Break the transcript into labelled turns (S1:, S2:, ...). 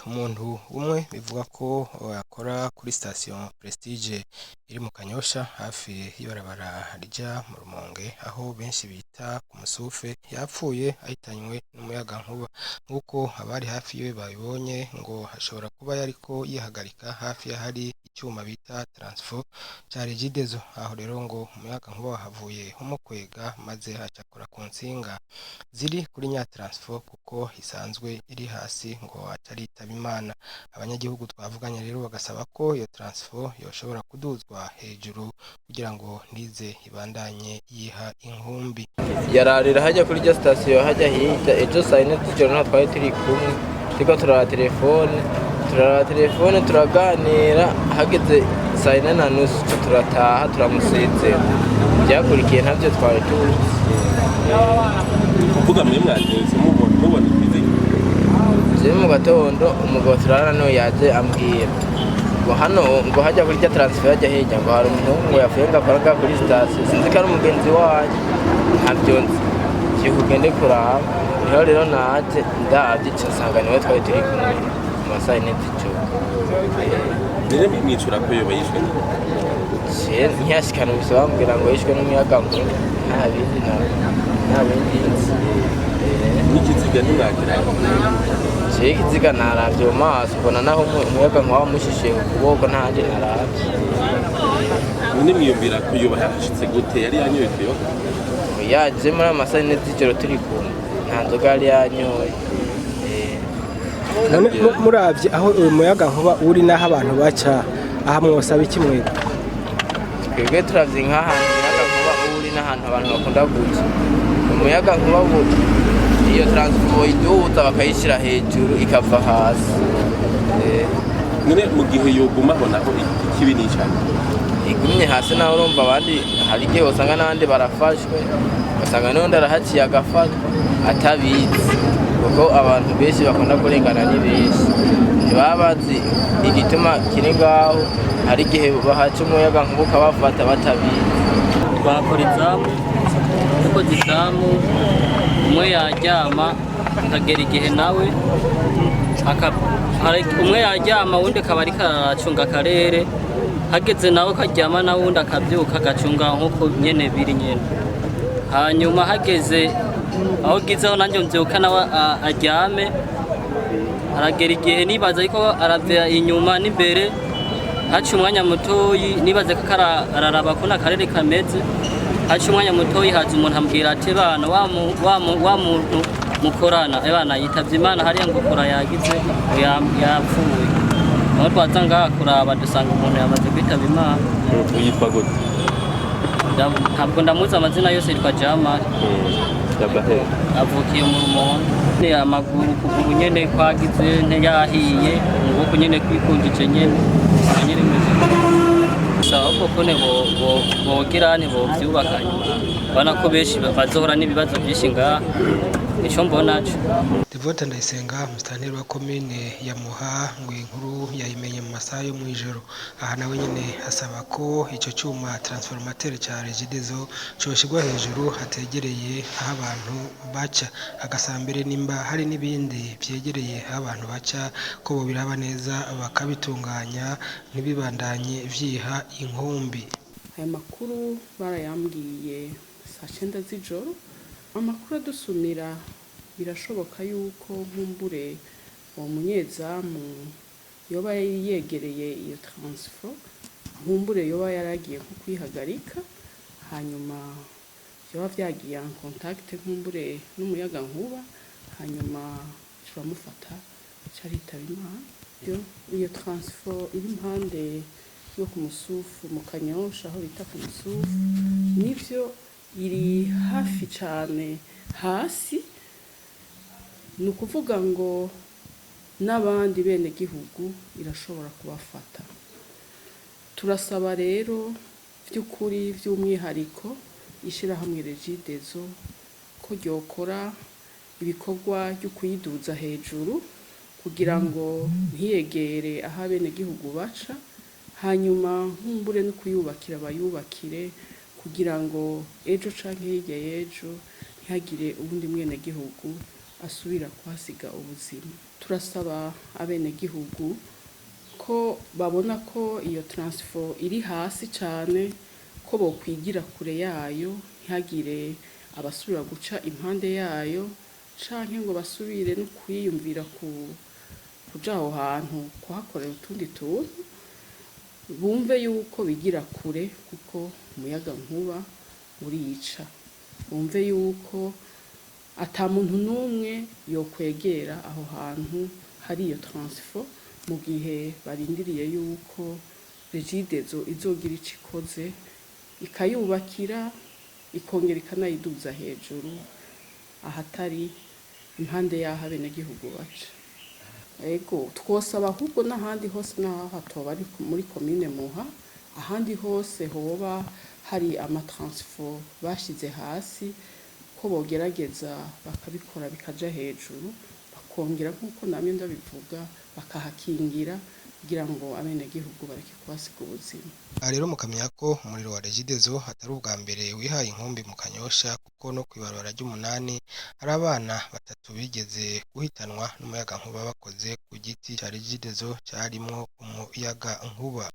S1: Umuntu umwe bivuga ko akora kuri station Prestige iri mu Kanyosha, hafi y'ibarabara rija mu Rumonge, aho benshi bita ku Musufe, yapfuye ahitanywe n'umuyagankuba. Nk'uko abari hafi yiwe babibonye, ngo ashobora kuba yariko yihagarika hafi y'ahari icyuma bita transfo ca Regideso. Aho rero ngo umuyagankuba wahavuye umukwega, maze acakora ku ntsinga ziri kuri nya transfo, kuko isanzwe iri hasi, ngo acaritaba Imana. Abanyagihugu twavuganye rero bagasaba ko iyo transfo yoshobora kuduzwa hejuru kugira ngo ntize ibandanye yiha inkumbi.
S2: Yararira hajya kuri rya sitasiyo hajya hirya. Ejo saa 4 z'ijoro niho twari turi kumwe, turiko turaraba telefone, turaganira. Hageze saa 4 na nusu ca turataha, turamusezera. Ibyakurikiye ntabyo twari tuzi.
S3: Kuvuga mwe mwazindutse mubona ikiziga?
S2: Jewe mu gatondo umugabo turarana niwe yaje ambwira ngo hano, ngo hajya kuri rya transfo hajya hirya, ngo hari umuhungu ngo yapfuye, ngo akora ngaha kuri sitasiyo. Sinzi ko ari umugenzi wanyu, ntabyo nzi, vyuka ugende kuraba. Niho rero naje ndavye, nca nsanga niwe twari turi kumwe mu masaha 4 z'ijoro.
S3: Rero mwicura ko yoba yishwe?
S2: Je ntiyashikana gusa, bambwira ngo yishwe n'umuyagankuba, nta bindi nta bindi nzi.
S3: N'ikiziga ntimwagira?
S2: Jewe ikiziga naravye mu maso, mbona naho umuyagankuba wamushishiye ku kuboko, ntahandi naravye.
S3: None mwiyumvira ko yoba yashitse gute? Yari yanyoye tuyoga?
S2: Yaje muri ayo masaha 4 z'ijoro turi kumwe, nta nzoga yari yanyoye.
S1: None muravye aho uyu muyagankuba uri n'aho abantu baca aha, mwosaba iki mwebwe?
S2: Twebwe turavye nk'ahantu umuyagankuba uri n'ahantu abantu bakunda guca, umuyagankuba iyo transfo boyiduza bakayishira hejuru ikava hasi.
S3: None mu gihe yogumaho naho ikibi ni icane?
S2: Igumye hasi naho, urumva abandi hari igihe usanga n'abandi barafashwe, ugasanga n'undi arahaciye agafatwa atabizi, kuko abantu benshi bakunda kurengana ni benshi, ntibaba bazi igituma kiri ngaho. Hari igihe bahaca umuyaga nkuba ukabafata batabizi.
S4: Twakora izamu, dukoze izamu umwe yaryama, akagera igihe nawe umwe yaryama, uwundi akaba ariko aracunga akarere. Hageze nawe karyama, nawe uwundi akabyuka agacunga nk'uko nyene biri nyene. Hanyuma hageze aho gizeho nanjye mbyuka, nawe aryame. Aragera igihe nibaza ariko aravya inyuma n'imbere, haca umwanya mutoyi, nibaze ko araraba ko akarere kameze. Haca umwanya mutoyi, haza umuntu ambwira ati: "Bana, wa muntu mukorana, bana, yitavye Imana hariya, ngo kora yagize ngo yapfuye." Aho twaza ngaha kuraba, dusanga umuntu yamaze kwitaba Imana.
S3: Yitwa gute?
S4: Ntabwo ndamuzi amazina yose, yitwa Jamari.
S3: Yava he?
S4: Avukiye mu Rumonge. Ni amaguru, ukuguru nyene kwagize ntiyahiye, ukuboko nyene kwikundije nyene nyene meze gusa. Ahubwo kone bogira ntibovyubaka, ubona ko benshi bazohora n'ibibazo vyinshi ngaha, nico mbona co.
S1: Devote Ndayisenga, musitanteri wa komine ya Muha, ngo iyi nkuru yayimenye mu masaha yo mw'ijoro. Aha nawe nyene asaba ko ico cuma transformateur ca Regideso coshirwa hejuru hategereye aho abantu baca. Agasaba mbere nimba hari n'ibindi vyegereye aho abantu baca ko bobiraba neza bakabitunganya, ntibibandanye vyiha inkumbi.
S5: Aya makuru barayambwiye saa 9 z'ijoro. Amakuru adusumira, birashoboka yuko nkumbure uwo munyezamu yoba yari yegereye iyo transfo, nkumbure yoba yaragiye nko kwihagarika, hanyuma vyoba vyagiye en contact nkumbure n'umuyaga nkuba, hanyuma turamufata aritaba Imana. Iyo transfo iri impande yo ku Musufu mu Kanyosha, aho bita ku Musufu, nivyo iri hafi cane hasi. Ni ukuvuga ngo n'abandi bene gihugu irashobora kubafata. Turasaba rero by'ukuri by'umwihariko ishyirahamwe Regideso ko ryokora ibikorwa byo kuyiduza hejuru kugira ngo ntiyegere aho abenegihugu baca, hanyuma nkumbure no kuyubakira bayubakire, kugira ngo ejo canke hirya y'ejo ntihagire uwundi mwenegihugu. asubira kuhasiga ubuzima. Turasaba abenegihugu ko babona ko iyo transfo iri hasi cane, ko bokwigira kure yayo, ntihagire abasubira guca impande yayo canke ngo basubire no kwiyumvira kuja aho hantu kuhakorera utundi tuntu. Bumve yuko bigira kure kuko umuyaga nkuba urica. Bumve yuko ata muntu n'umwe yokwegera aho hantu hari iyo transfo mu gihe barindiriye yuko Regideso izogira ico ikoze, ikayubakira, ikongera ikanayiduza hejuru ahatari impande y'aho abenegihugu baca. Ego, twosaba ahubwo n'ahandi hose, n'aho hatoba ari muri komine Muha, ahandi hose hoba hari amatransfo bashize hasi, ko bogerageza bakabikora bikaja hejuru, bakongera, nk'uko namye ndabivuga, bakahakingira kugira ngo abenegihugu bareke kuhasiga ubuzima.
S1: Aha rero mukamenya ko umuriro wa Regideso atari ubwa mbere wihaye inkumbi mu Kanyosha, kuko no kw'ibarabara ry'umunani hari abana batatu bigeze guhitanwa n'umuyagankuba bakoze ku giti ca Regideso carimwo umuyagankuba.